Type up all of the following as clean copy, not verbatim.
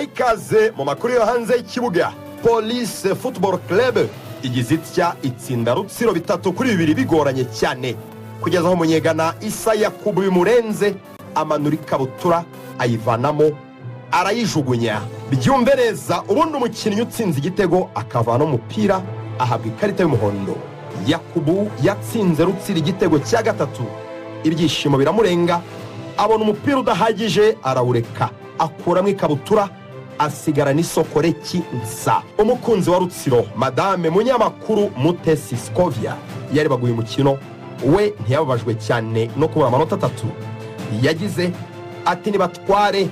Mbahaye ikaze mu makuru yo hanze y'ikibuga. Police Football Club igize itya itsinda Rutsiro 3-2 bigoranye cyane, kugeza aho umunyegana Isa Yakubu bimurenze, amanura ikabutura ayivanamo arayijugunya. Byumve neza, ubundi umukinnyi utsinze igitego akavana umupira ahabwa ikarita y'umuhondo. Yakubu yatsinze Rutsiro igitego cya gatatu, ibyishimo biramurenga, abona umupira udahagije arawureka, akuramo ikabutura asigara n'isokoreki nsa. Umukunzi wa Rutsiro, Madame Munyamakuru Mutesi Scovia, yarebaga uyu mukino, we ntiyababajwe cyane no kubura amanota 3. Yagize ati: "Nibatware,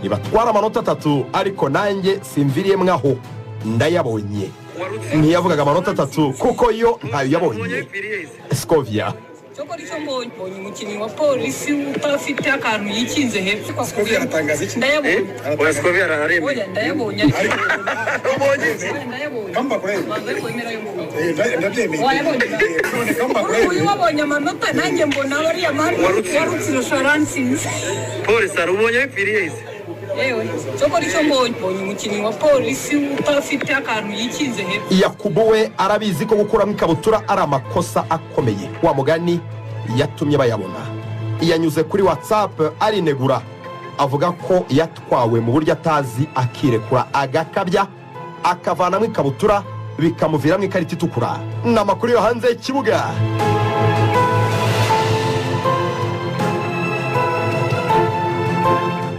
nibatware amanota 3, ariko nanjye simviriye mwaho ndayabonye." Ntiyavugaga amanota 3 kuko yo ntayo yabonye. Scovia: Cyokora icyo mbonye, mbonye umukinnyi wa Polisi utafite akantu yikinze hepfo. Scovia aratangaza iki? Ndayabonye. Oya, Scovia ararembye. Oya, ndayabonye, ariko Ubonye? Oya, ndayabonye. Kamba kurebe. Banza ariko wemera ayo mbonye. Ndabyemeye. Wayabonye? None kamba Kuri uyu kurebe. wabonye amanota, nanjye mbona bariya mani Wa Rutsiro. wa Rutsiro sharansinze. Polisi arubonye bipfiriye izi. Yewe, cyokora icyo mbonye, mbonye umukinnyi wa Polisi utafite akantu yikinze hepfo. Yakubu we arabizi ko gukuramo ikabutura ari amakosa akomeye, wa mugani yatumye bayabona. Yanyuze kuri WhatsApp arinegura, avuga ko yatwawe mu buryo atazi, akirekura agakabya, akavanamo ikabutura, bikamuviramo ikarita itukura. Ni amakuru yo hanze y'ikibuga.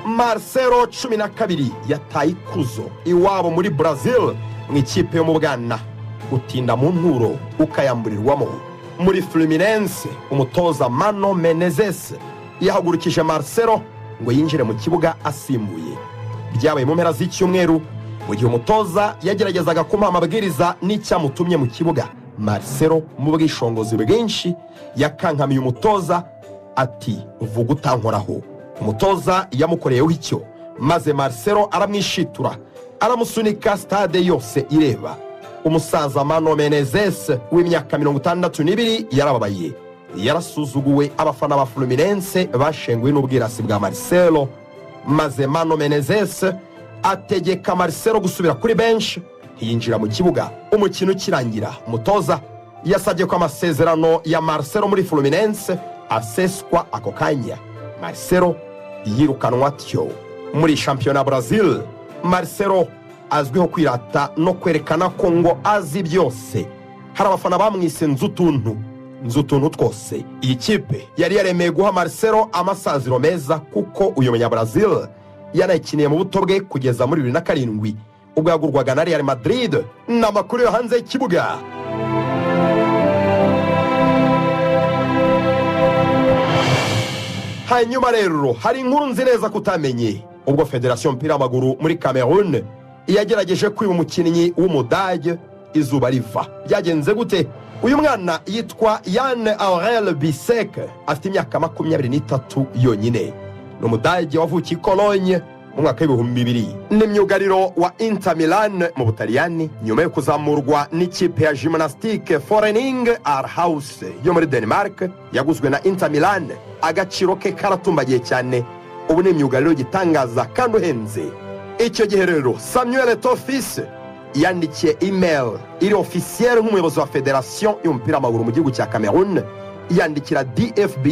Marcelo 12 yataye ikuzo iwabo muri Brazil mu ikipe yo mu bwana, utinda mu nturo ukayamburirwamo. Muri Fluminense, umutoza Mano Menezes yahagurukije Marcelo ngo yinjire mu kibuga asimbuye. Byabaye mu mpera z'icyumweru, mu gihe umutoza yageragezaga kumuha amabwiriza n'icyamutumye mu kibuga, Marcelo mu bwishongozi bwinshi yakankamiye umutoza ati: "Vuga utankoraho." Umutoza yamukoreyeho icyo, maze Marcelo aramwishitura, aramusunika stade yose ireba. Umusaza Mano Menezes w'imyaka 62 yarababaye, yarasuzuguwe. Abafana ba Fluminense bashenguwe n'ubwirasi bwa Marcelo, maze Mano Menezes ategeka Marcelo gusubira kuri benshi, ntiyinjira mu kibuga. Umukino ukirangira, umutoza yasabye ko amasezerano ya Marcelo muri Fluminense aseswa ako kanya. Marcelo yirukanwa atyo. Muri shampiyona Brazil, Marcelo azwiho kwirata no kwerekana ko ngo azi byose. Hari abafana bamwise nzutuntu, nzutuntu twose. Iyi kipe yari yaremeye guha Marcelo amasaziro meza, kuko uyu munyabrazil yanayikiniye mu buto bwe kugeza muri 2007 ubwo yagurwaga na Real Madrid. Ni amakuru yo hanze y'ikibuga. Hanyuma rero hari inkuru nzi neza ko utamenye. Ubwo federasiyo y'umupira w'amaguru muri Cameroon yagerageje kwiba umukinnyi w'Umudage izuba riva. Byagenze gute? Uyu mwana yitwa Yann Aurel Bisek, afite imyaka 23 yonyine, ni Umudage wavukiye i Cologne mu mwaka w'2000. Ni myugariro wa Inter Milan mu Butaliyani, nyuma yo kuzamurwa n'ikipe ya Gymnastique Forening Aarhus yo muri Denmark, yaguzwe na Inter Milan. Agaciro ke karatumbagiye cyane, ubu ni imyugariro y'igitangaza kandi uhenze. Icyo gihe rero Samuel Tofis yandikiye email iri officiel nk'umuyobozi wa federasiyo y'umupira w'amaguru mu gihugu cya Cameroon, yandikira DFB,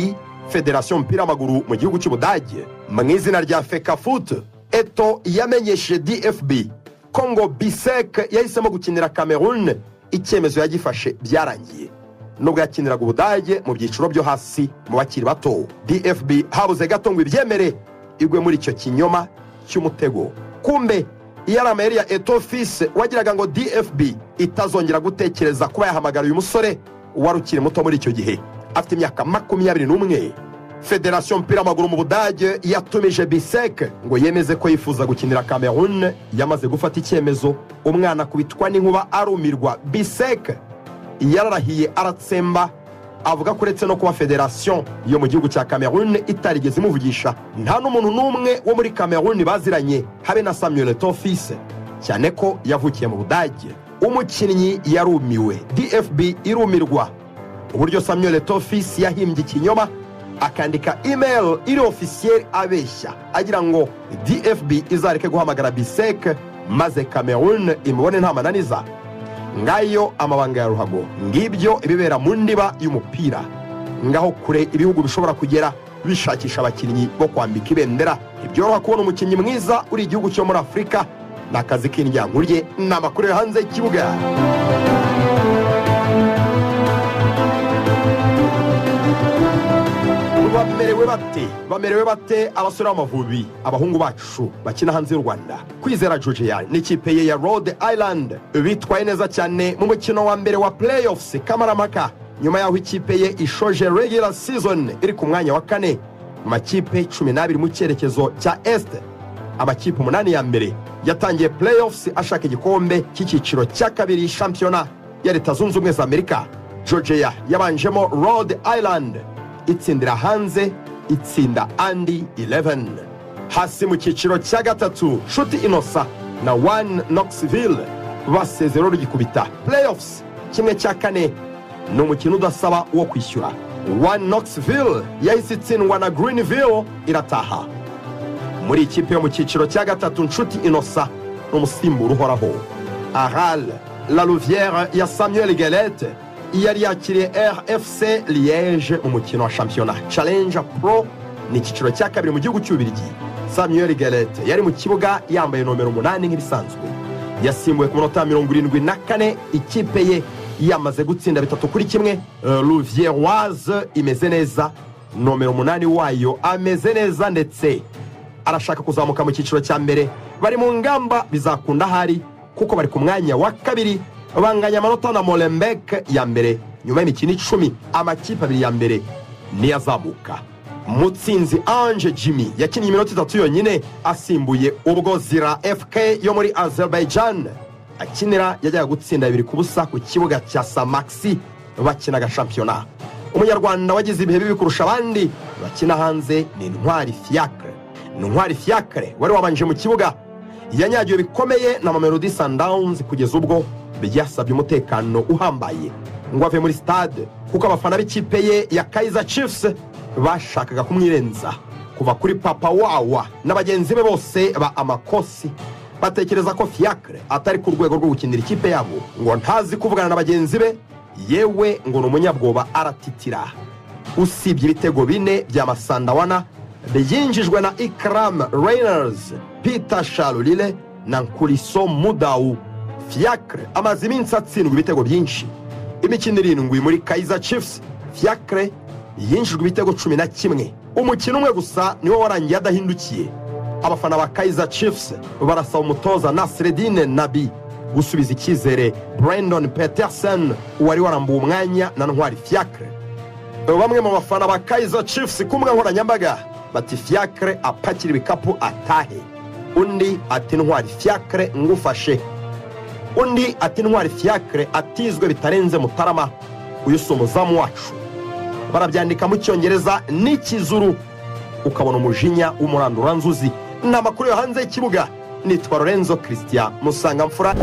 federasiyo y'umupira w'amaguru mu gihugu cy'Ubudage, mu izina rya Fecafoot. Eto yamenyesheje DFB ko ngo Bisek yahisemo gukinira Cameroon, icyemezo yagifashe byarangiye, nubwo yakiniraga Ubudage mu byiciro byo hasi mu bakiri bato. DFB habuze gato ngo ibyemere, igwe muri icyo kinyoma cy'umutego. Kumbe iyo ari amayeri ya Etofise, wagiraga ngo DFB itazongera gutekereza kuba yahamagara uyu musore wari ukiri muto muri icyo gihe, afite imyaka 21. Federasiyo y'umupira w'amaguru mu Budage yatumije Bisek ngo yemeze ko yifuza gukinira Cameroon, yamaze gufata icyemezo. Umwana akubitwa n'inkuba arumirwa. Bisek yararahiye aratsemba, avuga ko uretse no kuba federasiyo yo mu gihugu cya Cameroon itarigeze imuvugisha, nta n'umuntu n'umwe wo muri Cameroon baziranye, habe na Samuel Tofise, cyane ko yavukiye mu Budage. Umukinnyi yarumiwe, DFB irumirwa uburyo Samuel Tofise yahimbye ikinyoma. Akandika email iri officiel abeshya agira ngo DFB izareke guhamagara Bisek, maze Cameroon imubone nta mananiza. Ngayo amabanga ya ruhago, ngibyo ibibera mu ndiba y'umupira. Ngaho kure ibihugu bishobora kugera bishakisha abakinnyi bo kwambika ibendera. Ntibyoroha kubona umukinnyi mwiza uri igihugu cyo muri Afurika, ni akazi k'indyankurye. Ni amakuru yo hanze y'ikibuga. Bamerewe bate? Bamerewe bate abasore b'Amavubi, abahungu bacu bakina hanze y'u Rwanda? Kwizera Georgia n'ikipe ye ya Rhode Island bitwaye neza cyane mu mukino wa mbere wa playoffs kamaramaka, nyuma y'aho ikipe ye ishoje regular season iri ku mwanya wa kane mu makipe 12 mu cyerekezo cya Est. Amakipe 8 ya mbere yatangiye playoffs ashaka igikombe cy'icyiciro cya kabiri, shampiyona ya Leta Zunze Ubumwe za Amerika. Georgia yabanjemo Rhode Island, itsindira hanze, itsinda andi 11. Hasi mu cyiciro cya gatatu, Nshuti Inosa na One Knoxville basezero rugikubita. Playoffs kimwe cya kane ni umukino udasaba uwo kwishyura. One Knoxville yahise itsindwa na Greenville, irataha. Muri ikipe yo mu cyiciro cya gatatu, Nshuti Inosa ni umusimbura uhoraho. Aral La Louvière ya Samuel Galette yari yakiriye RFC Liège mu mukino wa shampiyona Challenge Pro, ni icyiciro cya kabiri mu gihugu cy'Ububirigi. Samuel Galette yari mu kibuga yambaye nomero 8 nk'ibisanzwe. Yasimbuwe ku munota 74, ikipe ye yamaze gutsinda 3-1. Louviéroise imeze neza, nomero 8 wayo ameze neza, ndetse arashaka kuzamuka mu cyiciro cya mbere. Bari mu ngamba, bizakunda ahari, kuko bari ku mwanya wa kabiri, banganya amanota na Molenbeek ya mbere nyuma y'imikino 10. Amakipe abiri ya mbere niyo azamuka. Mutsinzi Ange Jimmy yakinnye iminota 3 yonyine asimbuye, ubwo Zira FK yo muri Azerbaijan akinira yajyaga gutsinda 2-0 ku kibuga cya Samaxi bakinaga shampiyona. Umunyarwanda wagize ibihe bibi kurusha abandi bakina hanze ni Ntwari Fiacre. Ntwari Fiacre wari wabanje mu kibuga yanyagiwe bikomeye na Mamelodi Sundowns, kugeza ubwo byasabye umutekano uhambaye ngo ave muri stade, kuko abafana b'ikipe ye ya Kaizer Chiefs bashakaga kumwirenza. Kuva kuri Papa Wawa na bagenzi be bose ba Amakosi batekereza ko Fiacre atari ku rwego rwo gukinira ikipe yabo, ngo ntazi kuvugana na bagenzi be, yewe ngo ni umunyabwoba, aratitira. Usibye ibitego 4 bya Masandawana byinjijwe na Ikram Reyners, Peter Shalulile na Nkuliso Mudau, Fiacre amaze iminsi atsindwa ibitego byinshi. Imikino 7 muri Kaizer Chiefs, Fiacre yinjijwe ibitego 11. Umukino umwe gusa niwo warangiye adahindukiye. Abafana ba Kaizer Chiefs barasaba umutoza Nasreddine Nabi gusubiza icyizere Brandon Petersen wari warambuwe umwanya na Ntwari Fiacre. Bamwe mu bafana ba Kaizer Chiefs ku mbuga nkoranyambaga bati Fiacre apakira ibikapu atahe, undi ati Ntwari Fiacre ngufashe, undi ati Ntwari Fiacre atizwe bitarenze Mutarama, uyu si umuzamu wacu. Barabyandika mu Cyongereza n'Ikizuru, ukabona umujinya w'umuranduranzuzi. Ni amakuru yo hanze y'ikibuga. Nitwa Lorenzo Christian Musangamfura.